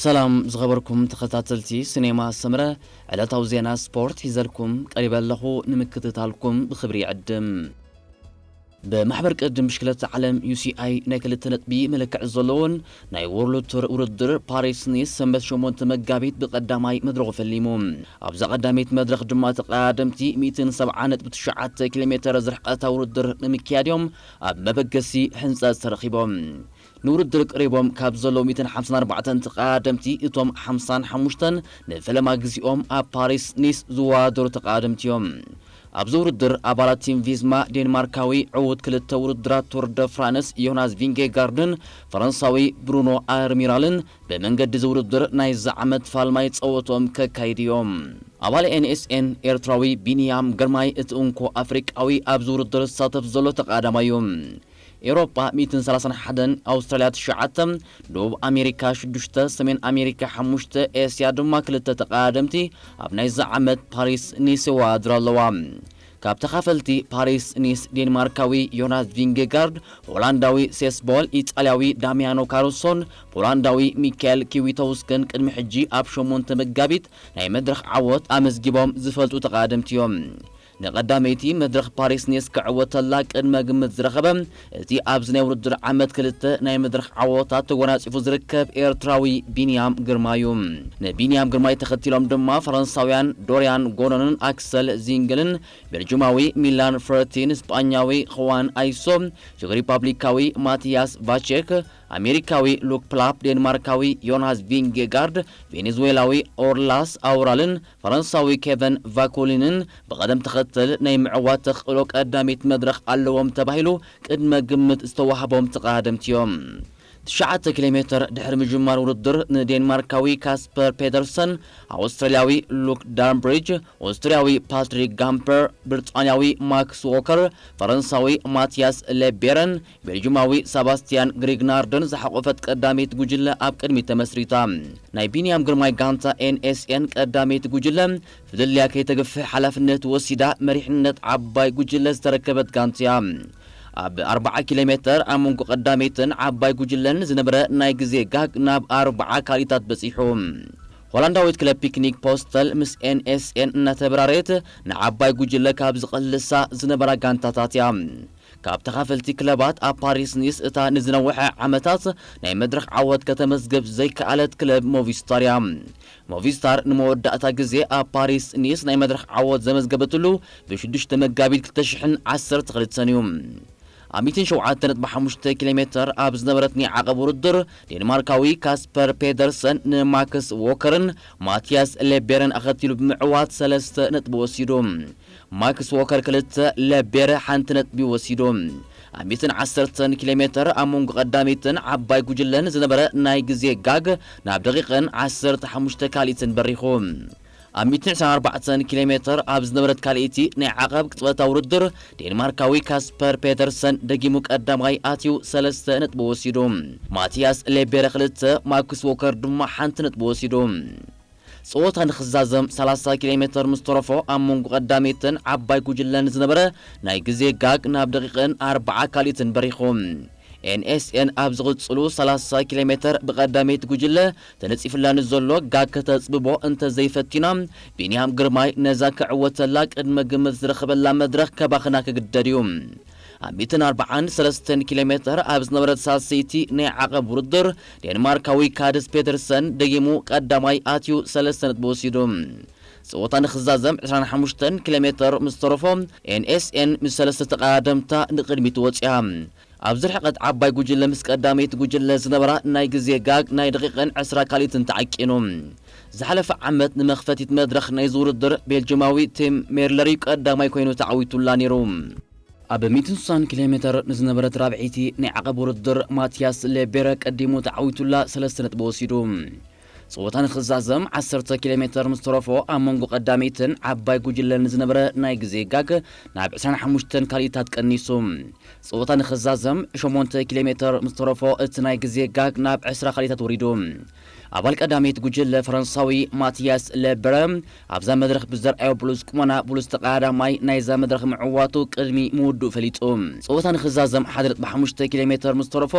ሰላም ዝኸበርኩም ተኸታተልቲ ሲኔማ ሰምረ፣ ዕለታዊ ዜና ስፖርት ሒዘልኩም ቀሪበ ኣለኹ። ንምክትታልኩም ብኽብሪ ይዕድም። ብማሕበር ቅድም ብሽክለታ ዓለም ዩ ሲ ኣይ ናይ ክልተ ነጥቢ መለክዒ ዘለዎን ናይ ወርልድ ቱር ውድድር ፓሪስ ኒስ ሰንበት ሸሞንተ መጋቢት ብቐዳማይ መድረኹ ፈሊሙ። ኣብዛ ቀዳመይቲ መድረኽ ድማ ተቐዳደምቲ ሚእትን ሰብዓን ነጥቢ ትሽዓተ ኪሎ ሜተር ዝርሕቐታ ውድድር ንምክያድ እዮም ኣብ መበገሲ ሕንጸት ተረኺቦም። ንውድድር ቀሪቦም ካብ ዘለዉ ሚእትን ሓምሳን ኣርባዕተን ተቐዳደምቲ እቶም ሓምሳን ሓሙሽተን ንፈለማ ግዜኦም ኣብ ፓሪስ ኒስ ዝወዳደሩ ተቐዳደምቲ እዮም። ኣብዚ ውድድር ኣባላት ቲም ቪዝማ ዴንማርካዊ ዕዉት ክልተ ውድድራት ቱር ደ ፍራንስ ዮናስ ቪንጌጋርድን ፈረንሳዊ ብሩኖ ኣርሚራልን ብመንገዲ እዚ ውድድር ናይዚ ዓመት ፋልማይ ጸወቶም ከካይዱ እዮም። ኣባል ኤን ኤስ ኤን ኤርትራዊ ቢንያም ግርማይ እቲ እንኮ ኣፍሪቃዊ ኣብዚ ውድድር ዝሳተፍ ዘሎ ተቐዳዳማይ እዩ። ኤውሮጳ ሚእትን ሰላሳን ሓደን፣ ኣውስትራልያ ትሽዓተ፣ ደቡብ ኣሜሪካ ሽዱሽተ፣ ሰሜን ኣሜሪካ ሓሙሽተ፣ ኤስያ ድማ ክልተ ተቐዳደምቲ ኣብ ናይዚ ዓመት ፓሪስ ኒስ ይወዳደራ ኣለዋ። ካብ ተኻፈልቲ ፓሪስ ኒስ ዴንማርካዊ ዮናስ ቪንጌጋርድ፣ ሆላንዳዊ ሴስቦል፣ ኢጣልያዊ ዳሚያኖ ካሩሶን ፖላንዳዊ ሚካኤል ኪዊቶውስክን ቅድሚ ሕጂ ኣብ ሸሞንተ መጋቢት ናይ መድረኽ ዓወት ኣመዝጊቦም ዝፈልጡ ተቐዳደምቲ እዮም። ንቐዳመይቲ መድረኽ ፓሪስ ኒስ ክዕወተላ ቅድመ ግምት ዝረኸበ እቲ ኣብዚ ናይ ውድድር ዓመት ክልተ ናይ መድረኽ ዓወታት ተጎናጺፉ ዝርከብ ኤርትራዊ ቢንያም ግርማ እዩ። ንቢንያም ግርማይ ተኸቲሎም ድማ ፈረንሳውያን ዶርያን ጎኖንን ኣክሰል ዚንግልን፣ ቤልጁማዊ ሚላን ፍረቲን፣ ስጳኛዊ ኹዋን ኣይሶ፣ ቼክ ሪፓብሊካዊ ማቲያስ ቫቼክ፣ ኣሜሪካዊ ሉክ ፕላፕ፣ ዴንማርካዊ ዮናስ ቪንጌጋርድ፣ ቬኔዙዌላዊ ኦርላስ ኣውራልን ፈረንሳዊ ኬቨን ቫኮሊንን ብቐደም ተኸተል ናይ ምዕዋት ተኽእሎ ቀዳሚት መድረኽ ኣለዎም ተባሂሉ ቅድመ ግምት ዝተዋህቦም ተቐዳደምቲ እዮም። ትሽዓተ ኪሎ ሜተር ድሕሪ ምጅማር ውድድር ንዴንማርካዊ ካስፐር ፔተርሰን፣ ኣውስትራልያዊ ሉክ ዳምብሪጅ፣ ኦስትርያዊ ፓትሪክ ጋምፐር፣ ብሪጣንያዊ ማክስ ዎከር፣ ፈረንሳዊ ማቲያስ ሌቤረን ቤልጅማዊ ሰባስቲያን ግሪግናርድን ዝሓቖፈት ቀዳመይቲ ጉጅለ ኣብ ቅድሚት ተመስሪታ። ናይ ቢንያም ግርማይ ጋንታ ኤን ኤስ ኤን ቀዳመይቲ ጉጅለ ፍልልያ ከይተግፍሕ ሓላፍነት ወሲዳ መሪሕነት ዓባይ ጉጅለ ዝተረከበት ጋንታ እያ። ኣብ ኣርብዓ ኪሎ ሜተር ኣብ መንጎ ቀዳመይትን ዓባይ ጉጅለን ዝነበረ ናይ ግዜ ጋግ ናብ ኣርብዓ ካልኢታት በጺሑ። ሆላንዳዊት ክለብ ፒክኒክ ፖስተል ምስ ኤን ኤስ ኤን እናተበራረየት ንዓባይ ጉጅለ ካብ ዝቐልሳ ዝነበራ ጋንታታት እያ። ካብ ተኻፈልቲ ክለባት ኣብ ፓሪስ ኒስ እታ ንዝነውሐ ዓመታት ናይ መድረኽ ዓወት ከተመዝግብ ዘይከኣለት ክለብ ሞቪስታር እያ። ሞቪስታር ንመወዳእታ ግዜ ኣብ ፓሪስ ኒስ ናይ መድረኽ ዓወት ዘመዝገበትሉ ብሽዱሽተ መጋቢት ክልተ ሽሕን ዓሰርተ ክልተን እዩ። ኣብ ሚእትን ሸውዓተን ነጥቢ ሓሙሽተ ኪሎ ሜተር ኣብ ዝነበረት ናይ ዓቐብ ውድድር ዴንማርካዊ ካስፐር ፔደርሰን ንማክስ ዎከርን ማቲያስ ሌቤረን ኣኸቲሉ ብምዕዋት ሰለስተ ነጥቢ ወሲዱ። ማክስ ዎከር ክልተ፣ ለቤረ ሓንቲ ነጥቢ ወሲዱ። ኣብ ሚእትን ዓሰርተን ኪሎ ሜተር ኣብ መንጎ ቀዳመይትን ዓባይ ጉጅለን ዝነበረ ናይ ግዜ ጋግ ናብ ደቂቕን ዓሰርተ ሓሙሽተ ካልኢትን በሪኹ። ኣብ ሚእትን ዕስራን ኣርባዕተን ኪሎ ሜተር ኣብ ዝነበረት ካልኣይቲ ናይ ዓቐብ ቅጽበታዊ ውድድር ዴንማርካዊ ካስፐር ፔተርሰን ደጊሙ ቀዳማይ ኣትዩ ሰለስተ ነጥቢ ወሲዱ። ማቲያስ ሌቤረ ክልተ፣ ማክስ ዎከር ድማ ሓንቲ ነጥቢ ወሲዱ። ጸወታ ንኽዛዘም ሰላሳ ኪሎ ሜተር ምስ ተረፎ ኣብ መንጎ ቀዳመይትን ዓባይ ጉጅለን ዝነበረ ናይ ግዜ ጋግ ናብ ደቂቕን ኣርብዓ ካልኢትን በሪኹ። ኤን ኤስ ኤን ኣብ ዝቕጽሉ ሰላሳ ኪሎ ሜተር ብቐዳመይቲ ጉጅለ ተነጺፍላ ንዘሎ ጋግ ከተጽብቦ እንተዘይፈቲና፣ ቢንያም ግርማይ ነዛ ክዕወተላ ቅድመ ግምት ዝረኸበላ መድረኽ ከባኽና ክግደድ እዩ። ኣብ ሚእትን ኣርብዓን ሰለስተን ኪሎ ሜተር ኣብ ዝነበረት ሳልሰይቲ ናይ ዓቐብ ውድድር፣ ዴንማርካዊ ካድስ ፔተርሰን ደጊሙ ቀዳማይ ኣትዩ ሰለስተ ነጥቢ ወሲዱ። ጸወታ ንኽዛዘም ዕስራን ሓሙሽተን ኪሎ ሜተር ምስ ተረፎ፣ ኤን ኤስ ኤን ምስ ሰለስተ ተቐዳደምታ ንቕድሚት ወጺኣ። ኣብዚ ርሕቀት ዓባይ ጉጅለ ምስ ቀዳመይቲ ጉጅለ ዝነበራ ናይ ግዜ ጋግ ናይ ደቂቕን ዕስራ ካልኢትን ተዓቂኑ። ዝሓለፈ ዓመት ንመኽፈቲት መድረኽ ናይዚ ውድድር ቤልጅማዊ ቲም ሜርለር እዩ ቀዳማይ ኮይኑ ተዓዊቱላ ነይሩ። ኣብ ሚእትን ስሳን ኪሎ ሜተር ንዝነበረት ራብዐይቲ ናይ ዓቐብ ውድድር ማቲያስ ሌቤረ ቀዲሙ ተዓዊቱላ ሰለስተ ነጥቢ ወሲዱ። ጸወታ ንኽዛዘም ዓሰርተ ኪሎ ሜተር ምስ ተረፎ ኣብ መንጎ ቀዳመይትን ዓባይ ጉጅለን ዝነበረ ናይ ግዜ ጋግ ናብ ዕስራን ሓሙሽተን ካልኢታት ቀኒሱ። ጸወታ ንኽዛዘም ሸሞንተ ኪሎ ሜተር ምስ ተረፎ እቲ ናይ ግዜ ጋግ ናብ ዕስራ ካልኢታት ወሪዱ። ኣባል ቀዳመይቲ ጉጅለ ፈረንሳዊ ማቲያስ ለበረ ኣብዛ መድረኽ ብዘርኣዮ ብሉጽ ቁመና ብሉጽ ተቐዳዳማይ ናይዛ መድረኽ ምዕዋቱ ቅድሚ ምውድኡ ፈሊጡ። ጸወታ ንኽዛዘም ሓደ ነጥቢ ሓሙሽተ ኪሎ ሜተር ምስ ተረፎ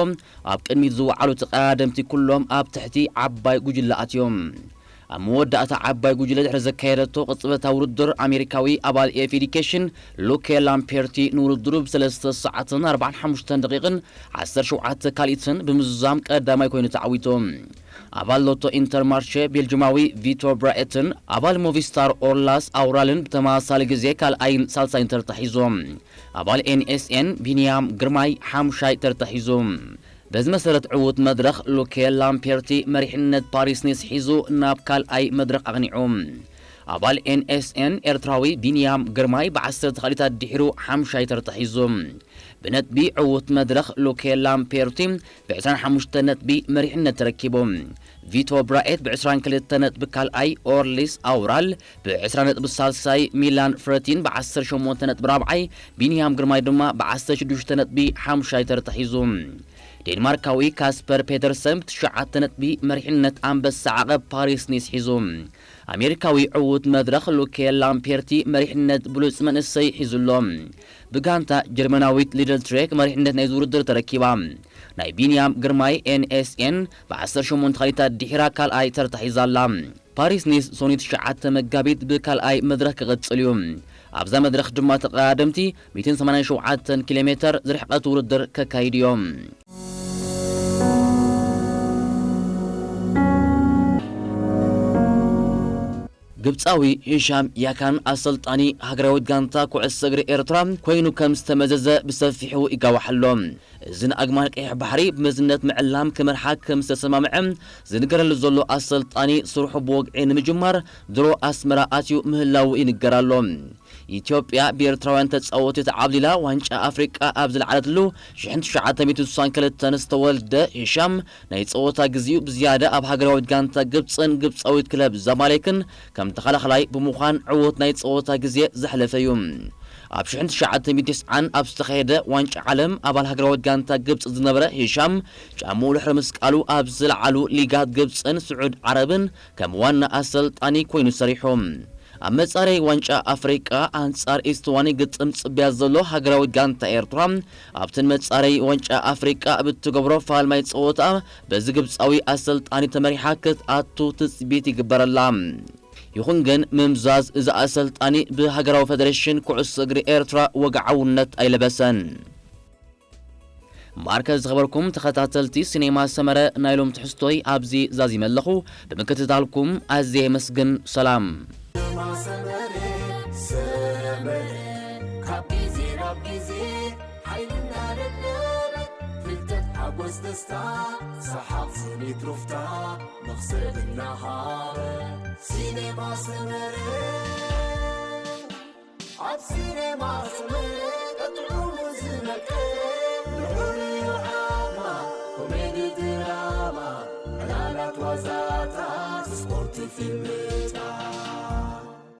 ኣብ ቅድሚት ዝወዓሉ ተቐዳደምቲ ኩሎም ኣብ ትሕቲ ዓባይ ጉጅለ ኣትዮም። ኣብ መወዳእታ ዓባይ ጉጅለ ድሕሪ ዘካየደቶ ቅጽበታዊ ውድድር ኣሜሪካዊ ኣባል ኤፍ ኤዲኬሽን ሉኬ ላምፔርቲ ንውድድሩ ብሰለስተ ሰዓትን ኣርባዓን ሓሙሽተን ደቂቕን ዓሰርተ ሸውዓተ ካልኢትን ብምዝዛም ቀዳማይ ኮይኑ ተዓዊቱ። ኣባል ሎቶ ኢንተርማርሼ ቤልጅማዊ ቪቶ ብራኤትን ኣባል ሞቪስታር ኦርላስ ኣውራልን ብተመሳሳሊ ግዜ ካልኣይን ሳልሳይን ተርታ ሒዞም። ኣባል ኤንኤስኤን ቢንያም ግርማይ ሓምሻይ ተርታ ሒዙ። በዚ መሰረት ዕዉት መድረኽ ሉኬ ላምፔርቲ መሪሕነት ፓሪስ ኒስ ሒዙ ናብ ካልኣይ መድረኽ ኣቕኒዑ። ኣባል ኤንኤስኤን ኤርትራዊ ቢንያም ግርማይ ብዓሰርተ ካልኢታት ድሒሩ ሓምሻይ ተርታ ሒዙ። ብነጥቢ ዕዉት መድረኽ ሉኬ ላምፔርቲ ብ ዕስራን ሓሙሽተ ነጥቢ መሪሕነት ተረኪቡ። ቪቶ ብራኤት ብ ዕስራን ክልተ ነጥቢ ካልኣይ፣ ኦርሊስ ኣውራል ብ ዕስራ ነጥቢ ሳልሳይ፣ ሚላን ፍረቲን ብ ዓሰርተ ሸሞንተ ነጥቢ ራብዓይ፣ ቢንያም ግርማይ ድማ ብ ዓሰርተ ሽዱሽተ ነጥቢ ሓምሻይ ተርታ ሒዙ። ዴንማርካዊ ካስፐር ፔተርሰን ብ ትሽዓተ ነጥቢ መሪሕነት ኣንበሳ ዓቐብ ፓሪስ ኒስ ሒዙ። ኣሜሪካዊ ዕዉት መድረኽ ሉኬ ላምፔርቲ መሪሕነት ብሉጽ መንእሰይ ሒዙ ኣሎ። ብጋንታ ጀርመናዊት ሊድል ትሬክ መሪሕነት ናይዚ ውድድር ተረኪባ። ናይ ቢንያም ግርማይ ኤንኤስኤን ብ ዓሰርተ ሸሞንተ ካልኢታት ድሒራ ካልኣይ ተርታ ሒዛ ኣላ። ፓሪስ ኒስ ሶኒ ትሽዓተ መጋቢት ብካልኣይ መድረኽ ክቕጽል እዩ። ኣብዛ መድረኽ ድማ ተቐዳደምቲ ሚእትን ሰማንያን ሸውዓተን ኪሎ ሜተር ዝርሕቀት ውድድር ከካይዱ እዮም። ግብጻዊ ሂሻም ያካን ኣሰልጣኒ ሃገራዊት ጋንታ ኩዕሶ እግሪ ኤርትራ ኮይኑ ከም ዝተመዘዘ ብሰፊሑ ይጋዋሕ ኣሎ። እዚ ንኣግማል ቀይሕ ባሕሪ ብመዝነት ምዕላም ክመርሓ ከም ዝተሰማምዐ ዝንገረሉ ዘሎ ኣሰልጣኒ ስርሑ ብወግዒ ንምጅማር ድሮ ኣስመራ ኣትዩ ምህላዉ ይንገር ኣሎ። ኢትዮጵያ ብኤርትራውያን ተጻወትቲ ተዓብሊላ ዋንጫ ኣፍሪቃ ኣብ ዝለዓለትሉ ሽሕን ትሽዓተ ሚእትን ስሳን ክልተን ዝተወልደ ሂሻም ናይ ጸወታ ግዜኡ ብዝያዳ ኣብ ሃገራዊት ጋንታ ግብጽን ግብጻዊት ክለብ ዛማሌክን ከም ተኸላኸላይ ብምዃን ዕዉት ናይ ጸወታ ግዜ ዘሕለፈ እዩ። ኣብ ሽሕን ትሽዓተ ሚእትን ተስዓን ኣብ ዝተኻየደ ዋንጫ ዓለም ኣባል ሃገራዊት ጋንታ ግብጽ ዝነበረ ሂሻም ጫምኡ ድሕሪ ምስቃሉ ኣብ ዝለዓሉ ሊጋት ግብጽን ስዑድ ዓረብን ከም ዋና ኣሰልጣኒ ኮይኑ ሰሪሑ። ኣብ መጻረይ ዋንጫ ኣፍሪቃ ኣንጻር ኢስትዋን ይግጥም ጽብያ ዘሎ ሃገራዊት ጋንታ ኤርትራ ኣብተን መጻረይ ዋንጫ ኣፍሪቃ ብትገብሮ ፋልማይ ጸወታ በዚ ግብጻዊ ኣሰልጣኒ ተመሪሓ ክትኣቱ ትጽቢት ይግበረላ። ይኹን ግን ምምዛዝ እዚ ኣሰልጣኒ ብሃገራዊ ፈደሬሽን ኩዕሶ እግሪ ኤርትራ ወግዓውነት ኣይለበሰን። ማርከስ ዝኸበርኩም ተኸታተልቲ ሲኔማ ሰመረ ናይ ሎም ትሕዝቶይ ኣብዚ ዛዚመ ኣለኹ። ብምክትታልኩም ኣዝየ የመስግን። ሰላም። ካብ ግዜ ናብ ግዜ ሓይልና ደለበ ፍልጠት ሓጎስ ደስታ ሰሓቕ ስኒት ሩፍታ መኽሰብ እናሃበ ሲኔማ ሰመረ ኣብ ሲኔማ ሰመረ ቀጥዑሙ ዝነቀ ልዑል ዓማ ኮሜዲ ድራማ ዕላላት ዋዛታት ስፖርት ፊልም